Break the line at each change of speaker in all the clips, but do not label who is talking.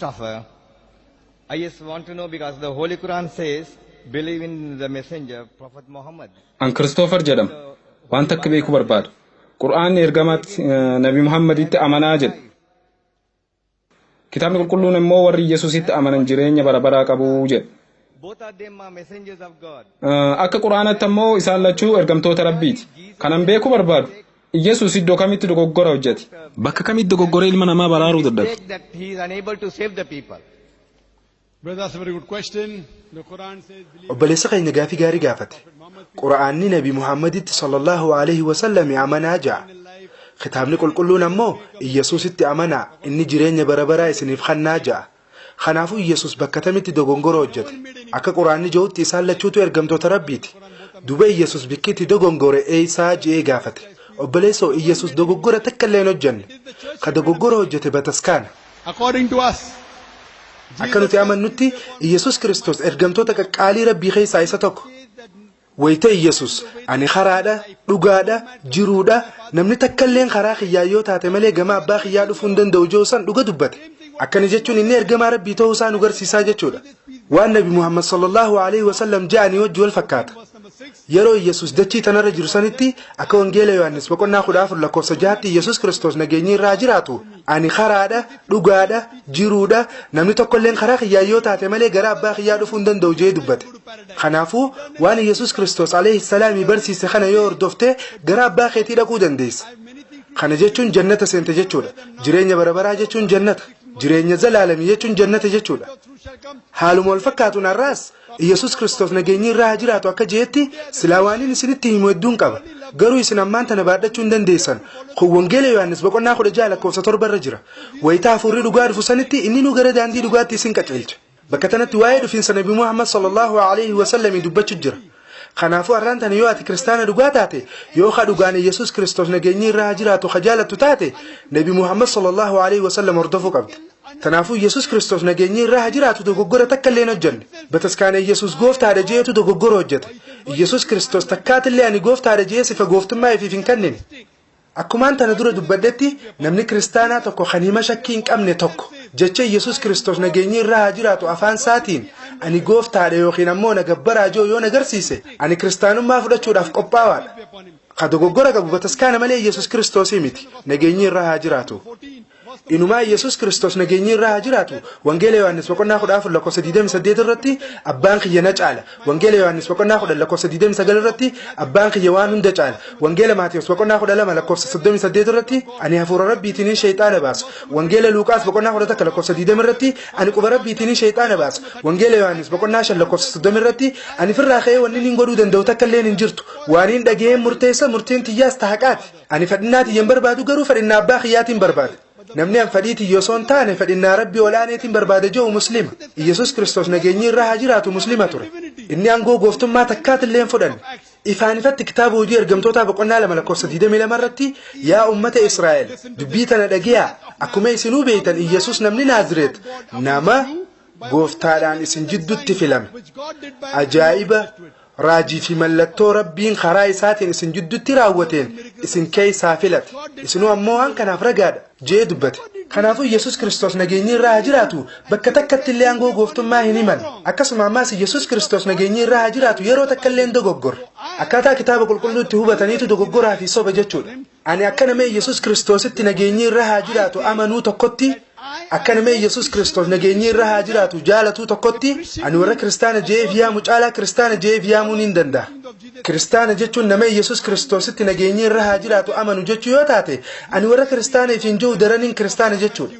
Christopher. I just want to know because the Holy Quran says, believe in the messenger, Prophet Muhammad.
An Kiristoofer jedhama. Waan takka beekuu barbaada. Qur'aanni ergamaatti Nabi Muhammaditti amanaa jedha. Kitaabni qulqulluun immoo warri Yesuusitti amanan jireenya bara baraa qabu jedha.
Both of them are messengers of God.
Akka Qur'aanatti ammoo isaan lachuu ergamtoota Rabbiiti. Kanan beekuu barbaadu, Yesuus iddoo kamitti dogoggora hojjete? Bakka kamitti dogoggoree ilma namaa baraaruu dadhabe?
Mistake that he is unable to save the people.
Brother, that's a very good question. The Quran says, believe
Obboleessa keenya gaafii gaarii gaafate. Qura'aanni Nabi Muhammaditti sallallahu alaihi wasallam amanaa ja'a. Kitaabni qulqulluun ammoo Iyyasuusitti amanaa, inni jireenya bara baraa isiniif kennaa ja'a. Kanaafuu Iyyasuus bakka tamitti dogongora hojjete? Akka Qura'aanni jedhutti isaan lachuutu ergamtoota Rabbiiti. Duba Iyyasuus bikkitti dogongore eeysaa je'ee gaafate. Obboleessoo, Iyyasuus dogoggora takka illee hin hojjenne. Ka dogoggora hojjete bataskaana.
According to us,
Akka nuti amannutti Iyyasuus Kiristoos ergamtoota qaqqaalii Rabbii keessaa isa tokko. Wayita Iyyasuus ani karaadha, dhugaadha, jiruudha, namni takka illeen karaa kiyyaa yoo taate malee gama abbaa kiyyaa dhufuu hin danda'u jiru san dhuga dubbate. Akkana jechuun inni ergamaa Rabbii ta'uu isaa nu garsiisaa jechuudha. Waan Nabi Muhammad sallallahu alaihi wasallam ja'anii wajji wal fakkaata. Yeroo Iyyasuus dachii tanarra jiru sanitti akka Wangeela Yohaannis boqonnaa 14 lakkoofsa 6tti Iyyasuus Kiristoos nageenyi irraa jiraatu ani karaadha, dhugaadha, jiruudha, namni tokkolleen karaa kiyyaa yoo taate malee gara abbaa kiyyaa dhufuu hin danda'u jee dubbate. Kanaafuu waan Iyyasuus Kiristoos alayhi salaamii barsiise kana yoo hordofte gara abbaa keetii dhaquu dandeessa. Kana jechuun jannata seente jechuudha. Jireenya bara baraa jechuun jannata. Jireenya zalaalamii jechuun jannata jechuudha. Haaluma wal fakkaatuun har'aas Iyyasuus Kiristoos nageenyi irraa haa jiraatu akka jeetti silaa waan isinitti himu hedduun qaba. Garuu isin ammaan tana baadhachuu hin dandeessan. Kun Wangeela Yohaannis boqonnaa 16 lakkoofsa 7 irra jira. Wayitaa hafuurri dhugaa dhufu sanitti inni nu gara daandii dhugaatti isin qajeelcha. Bakka tanatti waa'ee dhufiinsa Nabi Muhammad sallallahu alaihi wasallam dubbachuu jira. Kanaafuu har'aan tana yoo ati kiristaana dhugaa taate, yoo ka dhugaan Iyyasuus Kiristoos nageenyi irraa haa jiraatu ka jaalattu taate, Nabi Muhammad sallallahu alaihi wasallam hordofuu qabda. Kanaafuu Iyyasuus Kiristoos nageenyi irraa haa jiraatu dogoggora takka illee hin hojjenne. Bataskaana Iyyasuus gooftaadha jeetu dogoggora hojjete. Iyyasuus Kiristoos takkaatillee ani gooftaadha jee sifa gooftummaa ifiif hin kennine. Akkumaan tana dura dubbadhetti namni kiristaanaa tokko kan hima shakkii hin qabne tokko jecha Iyyasuus Kiristoos nageenyi irraa haa jiraatu afaan isaatiin ani gooftaadha yookiin ammoo na gabbaraa jiru yoo na garsiise ani kiristaanummaa fudhachuudhaaf qophaawaadha. Ka dogoggora qabu bataskaana malee Iyyasuus Kiristoosii miti, nageenyi irraa haa jiraatu. Inumaa Iyyasuus Kiristoos nageenyi irraa haa jiraatu Wangeela Yohaannis boqonnaa 14 lakkoofsa 28 irratti abbaan kiyya na caala. Wangeela Yohaannis boqonnaa 10 lakkoofsa 29 irratti abbaan kiyya waan hunda caala. Wangeela Maatiyos boqonnaa 12 lakkoofsa 38 irratti ani hafuura Rabbiitiin shayxaana baasa. Wangeela Luuqaas boqonnaa 11 lakkoofsa 20 irratti ani quba Rabbiitiin shayxaana baasa. Wangeela Yohaannis boqonnaa 5 lakkoofsa 30 irratti ani firraa ka'ee wanni niin godhuu danda'u takka illeen hin jirtu. Waan hin dhaga'een murteessa, murteen tiyyaas ta haqaati. Ani fadhinnaa tiyya hin barbaadu, garuu fadhinnaa abbaa kiyyaatiin barbaada. Namni an fadhii tiyya osoo hin taane fadhinnaa Rabbii ol'aaneetiin barbaada jedhu muslima. Iyyasuus Kiristoos nageenyi irra haa jiraatu muslima ture. Inni aangoo gooftummaa takkaatillee hin fudhanne. Ifaan ifatti kitaaba hojii ergamtootaa boqonnaa 2 lakkoofsa 22 irratti yaa ummata Israa'el dubbii tana dhage'aa, akkuma isinuu beeytan Iyyasuus namni Naazireet nama gooftaadhaan isin jiddutti filame. Ajaa'iba, raajii fi mallattoo Rabbiin karaa isaatiin isin jiddutti raawwateen isin keessaa filate. Isinuu ammoo waan kanaaf ragaadha jee dubbate. Kanaafuu Iyyasuus Kiristoos nageenyi irraa haa jiraatu bakka takkatti illee aangoo gooftummaa hin himan. Akkasuma ammaas Iyyasuus Kiristoos nageenyi irraa haa jiraatu yeroo takka illee hin dogoggorre. Akkaataa kitaaba qulqulluutti hubataniitu dogoggoraa fi soba jechuudha. Ani akka nama Iyyasuus Kiristoositti nageenyi irra haa jiraatu amanuu tokkotti, akka nama Iyyasuus Kiristoos nageenyi irra haa jiraatu jaalatuu tokkotti, ani warra kiristaana je'eef yaamu caalaa kiristaana je'eef yaamuu niin danda'a. Kiristaana jechuun nama Iyyasuus Kiristoositti nageenyi irra haa jiraatu amanu jechuu yoo taate, ani warra kiristaana ifiin jiru daraniin kiristaana jechuudha.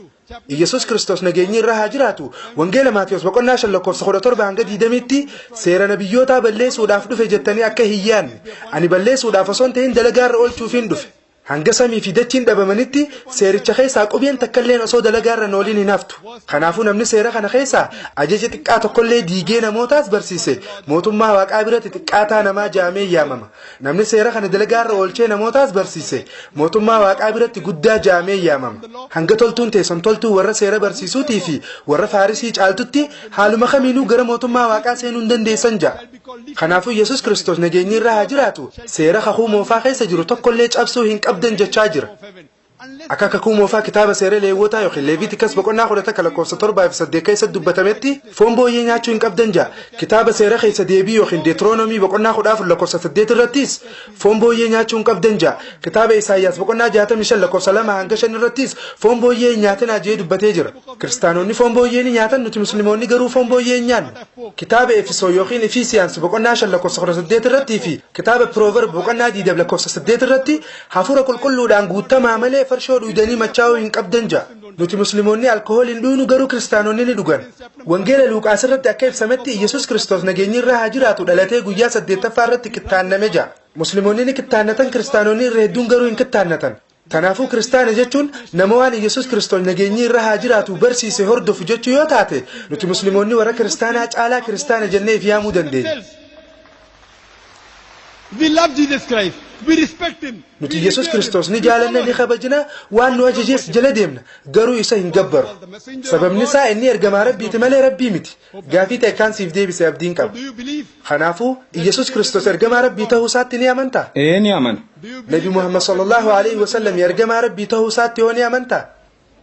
Iyyasuus Kiristoos nageenyi irra haa jiraatu Wangeela Maatewos boqonnaa 5 lakkoofsa 17 hanga 20tti seera nabiyyootaa balleessuudhaaf dhufe jettanii akka hin yaadne, ani balleessuudhaaf osoo hin ta'in dalagaarra oolchuufiin dhufe. Hanga samii fi dachiin dhabamanitti seericha keessaa qubeen takkalleen osoo dalagaarra hin oolin hin haftu. Kanaafuu namni seera kana keessaa ajaja xiqqaa tokkollee diigee namootaas barsiise mootummaa Waaqaa biratti xiqqaataa namaa ja'amee yaamama. Namni seera kana dalagaarra oolchee namootaas barsiise mootummaa Waaqaa biratti guddaa ja'amee yaamama. Hanga toltuun teessan toltuu warra seera barsiisuutii fi warra Faarisii caaltutti haaluma kamiinuu gara mootummaa Waaqaa seenuu hin dandeessan ja'a. Kanaafuu Yesuus Kiristoos nageenyi irra haa jiraatu seera kakuu moofaa keessa jiru tokkollee cabsuu hin qabdan jechaa jira. Akka Kakuu Moofaa kitaaba seera Leewwotaa yookiin Leeviitikas boqonnaa 11 lakkoofsa 7 fi 8 keessatti dubbatametti foon booyyee nyaachuu hin qabdan ja'a. Kitaaba seera keessa deebii yookiin Deetiroonomii boqonnaa 14 lakkoofsa 8 irrattis foon booyyee nyaachuu hin qabdan ja'a. Kitaaba Isaayyaas boqonnaa 65 lakkoofsa 2 hanga 5 irrattis foon booyyee hin nyaatinaa jee dubbatee jira. Kiristaanonni foon booyyee ni nyaatan, nuti Muslimoonni garuu foon booyyee hin nyaannu. Kitaaba Efesoo yookiin Efiisiyaans boqonnaa 5 lakkoofsa 18 irrattii fi kitaaba Pirooverb boqonnaa 20 lakkoofsa 8 irratti Hafuura Qulqulluudhaan guuttamaa malee farshoo dhuydanii machaa'uu hin qabdan ja'a. Nuti Muslimoonni alkohool hin dhuynu, garuu Kiristaanonni ni dhugan. Wangeela Luuqaas irratti akka ibsametti Iyyasuus Kiristoos nageenyi irra haa jiraatu dhalatee guyyaa 8ffaa irratti kittaanname ja'a. Muslimoonni ni kittaannatan, Kiristaanonni irra hedduun garuu hin kittaannatan. Kanaafuu Kiristaana jechuun nama waan Iyyasuus Kiristoos nageenyi irra haa jiraatu barsiise hordofu jechuu yoo taate, nuti Muslimoonni warra Kiristaanaa caalaa Kiristaana jennee if yaamuu dandeenya.
We love Jesus Christ. We respect him.
Nuti Iyyasuus Kiristoos ni jaalanna, ni kabajna, waan nu ajajes jala deemna, garuu isa hin gabbaru. Sababni isaa inni ergamaa Rabbiiti malee Rabbii miti. Gaafii ta'e kaan siif deebise abdiin qaba.
Do you believe?
Kanaafuu Iyyasuus Kiristoos ergamaa Rabbii ta'uu isaatti ni amantaa?
Ee, ni amana.
Nabi Muhammad sallallahu alaihi wasallam ergamaa Rabbii ta'uu isaatti hoo ni amantaa?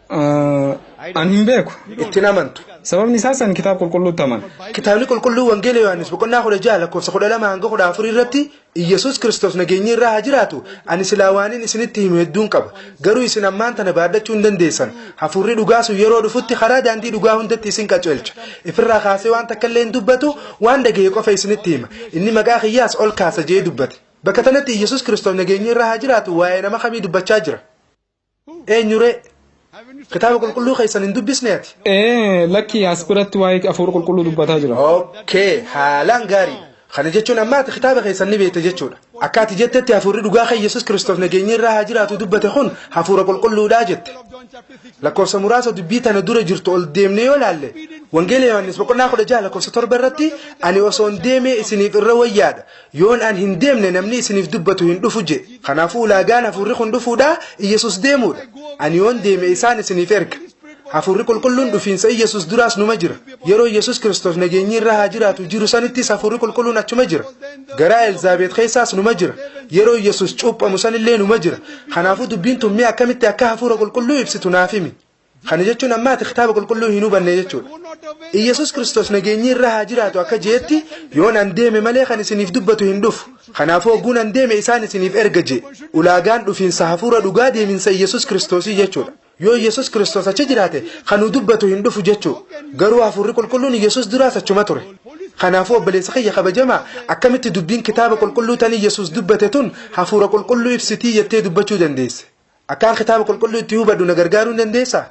An hin beeku.
Ittiin amantu.
Sababni isaas an kitaaba qulqulluutti amana.
Kitaabni qulqulluu Wangeela Yohaannis boqonnaa 16 lakkoofsa 12 hanga 14 irratti Iyyasuus Kiristoos nageenyi irraa haa jiraatu, ani silaa waanin isinitti himu hedduun qaba, garuu isin ammaan tana baadhachuu hin dandeessan. Hafuurri dhugaa sun yeroo dhufutti karaa daandii dhugaa hundatti isin qaceelcha. Ifirraa kaasee waan takka illee hin dubbatu, waan dhagaye qofa isinitti hima. Inni maqaa kiyyaas ol kaasa je'ee dubbate. Bakka tanatti Iyyasuus Kiristoos nageenyi irra haa jiraatu waa'ee nama kamii dubbachaa jira? Eenyu ree? Kitaaba qulqulluu keessan hin dubbisne ati?
Ee, lakki, as biratti waa'ee hafuura qulqulluu dubbataa jira.
Okay, haalaan gaarii. Kana jechuun amma ati kitaaba keessan ni beekta jechuudha. Akka ati jettetti hafuurri dhugaa kan Yesuus Kiristoos nageenyi irraa haa jiraatu dubbate kun hafuura qulqulluudhaa jette. Lakkoofsa muraasa dubbii tana dura jirtu ol deemnee yoo laalle, Wangeela Yohaannis boqonnaa 16 lakkoofsa 7 irratti ani osoon deemee isiniif irra wayyaadha. Yoon an hin deemne namni isiniif dubbatu hin dhufu jedhe. Kanaafuu ulaagaan hafuurri kun dhufuudha Iyyasuus deemuudha. Ani yoon deeme isaan isiniif erga. Hafuurri qulqulluun dhufiinsa Iyyasuus duraas numa jira. Yeroo Iyyasuus Kiristoos nageenyi irra haa jiraatu jiru sanittis hafuurri qulqulluun achuma jira. Garaa Elzaabeet keessaas numa jira. Yeroo Iyyasuus cuuphamu sanillee numa jira. Kanaafuu dubbiin tun mee akkamitti akka hafuura qulqulluu ibsitu naaf himi. Kana jechuun amma ati kitaaba qulqulluu hin hubanne jechuudha. Iyyasuus Kiristoos nageenyi irra haa jiraatu akka jeetti yoon an deeme malee kan isiniif dubbatu hin dhufu. Kanaafuu hogguun an deeme isaan isiniif erga jee. Ulaagaan dhufiinsa hafuura dhugaa deeminsa Iyyasuus Kiristoosii jechuudha. Yoo Iyyasuus Kiristoos achi jiraate kan nu dubbatu hin dhufu jechuu. Garuu hafuurri qulqulluun Iyyasuus duraas achuma ture. Kanaafuu obboleessa kiyya kabajamaa, akkamitti dubbiin kitaaba qulqulluu tan Iyyasuus dubbate tun hafuura qulqulluu ibsitii jettee dubbachuu dandeesse? Akkaan kitaaba qulqulluu itti hubadhu na gargaaruu hin dandeessaa?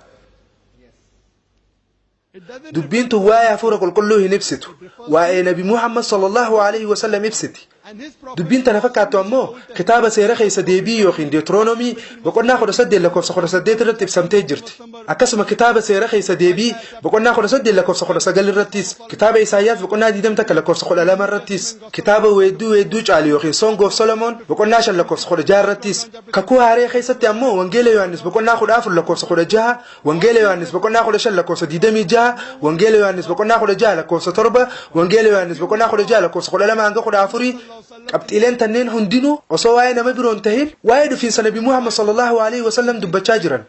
Dubbiin tun waa'ee hafuura qulqulluu hin ibsitu. Waa'ee Nabi Muhammad sallallahu alaihi wasallam ibsiti. Dubbiin tana fakkaattu ammoo kitaaba seera keessa deebii yookiin Deuteronomii boqonnaa 18 lakkoofsa 18 irratti ibsamtee jirti. Akkasuma kitaaba seera keessa deebii boqonnaa 18 lakkoofsa 19 irrattis, kitaaba Isaayyaas boqonnaa 21 lakkoofsa 12 irrattis, kitaaba weedduu weedduu caalu yookiin Song of Solomon boqonnaa 5 lakkoofsa 16 irrattis, Kakuu Haaree keessatti ammoo Wangeela Yohaannis boqonnaa 14 lakkoofsa 16, Wangeela Yohaannis boqonnaa 15 lakkoofsa 26, Wangeela Yohaannis boqonnaa 16 lakkoofsa 7, Wangeela Yohaannis boqonnaa 16 lakkoofsa 12 hanga 14 qabxiileen tanneen hundinuu osoo waa'ee nama biroo hin tahin waa'ee dhufiinsa Nabi Muhammad sallallahu alaihi wasallam dubbachaa jiran.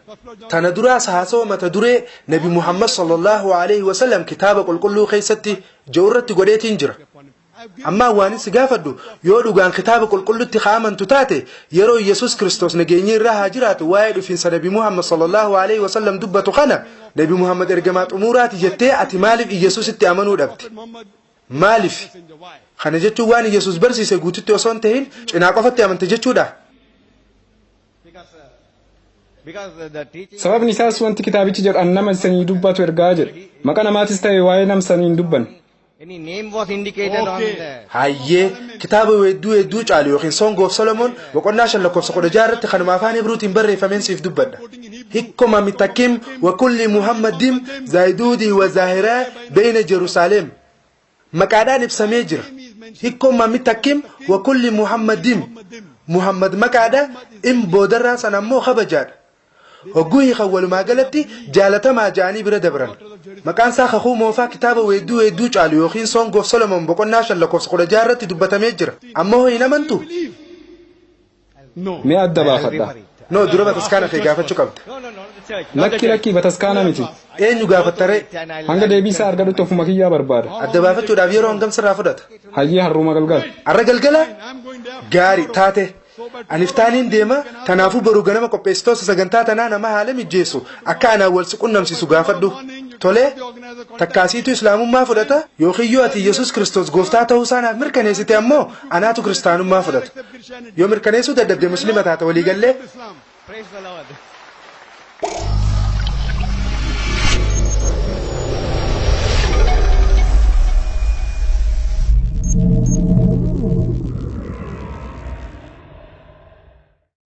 Tana duraas haasawa mata duree Nabi Muhammad sallallahu alaihi wasallam kitaaba qulqulluu keessatti jedhu irratti godheetiin jira. Ammaa waanin si gaafadhu, yoo dhugaan kitaaba qulqullutti ka amantu taate, yeroo Yesuus Kiristoos nageenyi irra haa jiraatu waa'ee dhufiinsa Nabi Muhammad sallallahu alaihi wasallam dubbatu kana Nabi Muhammad ergamaa xumuuraati jettee ati maaliif Iyyasuusitti amanuu dhabde? Maaliif? Kana jechuun waan Iyyasuus barsiise guututti osoo hin tahin cinaa qofatti amante jechuudha?
Sababni isaas wanti kitaabichi jedhu an nama sanii dubbatu ergaa jedha. Maqa namaatis ta'e waa'ee nam sanii hin dubbanne.
Any name was indicated on the
Hayyee, kitaaba weedduu weedduu caalu yookiin Song of Solomon boqonnaa 5 lakkoofsa 16 irratti kanuma afaan Hibruutiin barreeffameen siif dubbadha. Hikkoma mitakim wa kulli Muhammadim zaayidudi wa zaahiraa beeyna Jerusalem. Maqaadhaan ibsamee jira. Hikkoma mitakim wa kulli Muhammadim. Muhammad maqaadha, im boodarraa sana ammoo kabajaadha. Hogguu hiikan walumaa galatti jaalatamaa ja'anii bira dabran. Maqaan isaa Kakuu Moofaa kitaaba Weedduu Weedduu Caalu yookiin Song of Solomon boqonnaa 5 lakkoofsa 16 irratti dubbatamee jira. Amma hoo hin amantuu?
Mee adda baafadha.
No, dura bataskaana kee gaafachuu qabda.
No, no, not the church. Not the
Lakki
church.
lakki bataskaana miti.
Eenyu gaafattaree?
Hanga deebii isaa argadhutti ofuma kiyyaa barbaada.
Adda baafachuudhaaf yeroo hangam sirraa fudhata?
Hayyee har'uma galgala.
Har'a galgala? Gaarii taate. Ani iftaaniin deema, tanaafuu boru ganama qopheessitoota sagantaa tanaa nama haala mijjeessu akka anaan wal si qunnamsiisu gaafadhu. Tolee? Takkaasiitu Islaamummaa fudhata yookiin yoo ati Yesuus Kiristoos gooftaa ta'uu isaa naaf mirkaneessite ammoo anaatu kiristaanummaa fudhata. Yoo mirkaneessuu dadhabde Muslima taata walii gallee?
Praise the Lord.